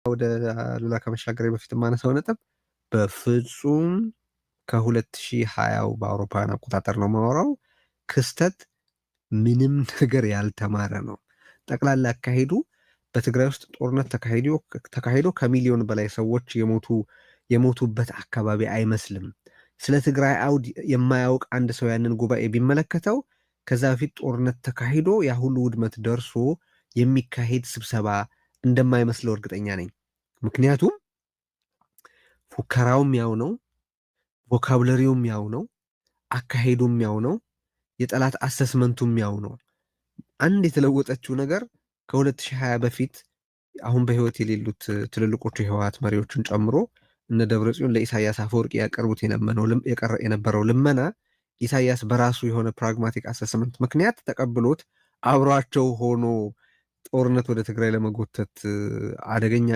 ወደ አሉላ ከመሻገሬ በፊት የማነሳው ነጥብ በፍጹም ከ2020 በአውሮፓውያን አቆጣጠር ነው የማወራው ክስተት ምንም ነገር ያልተማረ ነው። ጠቅላላ አካሄዱ በትግራይ ውስጥ ጦርነት ተካሂዶ ከሚሊዮን በላይ ሰዎች የሞቱበት አካባቢ አይመስልም። ስለ ትግራይ አውድ የማያውቅ አንድ ሰው ያንን ጉባኤ ቢመለከተው ከዛ በፊት ጦርነት ተካሂዶ ያ ሁሉ ውድመት ደርሶ የሚካሄድ ስብሰባ እንደማይመስለው እርግጠኛ ነኝ። ምክንያቱም ፉከራውም ያው ነው፣ vocabulary ውም ያው ነው፣ አካሄዱም ያው ነው፣ የጠላት assessment ኡም ያው ነው። አንድ የተለወጠችው ነገር ከ2020 በፊት አሁን በህይወት የሌሉት ትልልቆቹ የህወሓት መሪዎችን ጨምሮ እነ ደብረጽዮን ለኢሳያስ አፈወርቂ ያቀርቡት የነበረው ልመና ኢሳያስ በራሱ የሆነ pragmatic assessment ምክንያት ተቀብሎት አብሯቸው ሆኖ ጦርነት ወደ ትግራይ ለመጎተት አደገኛ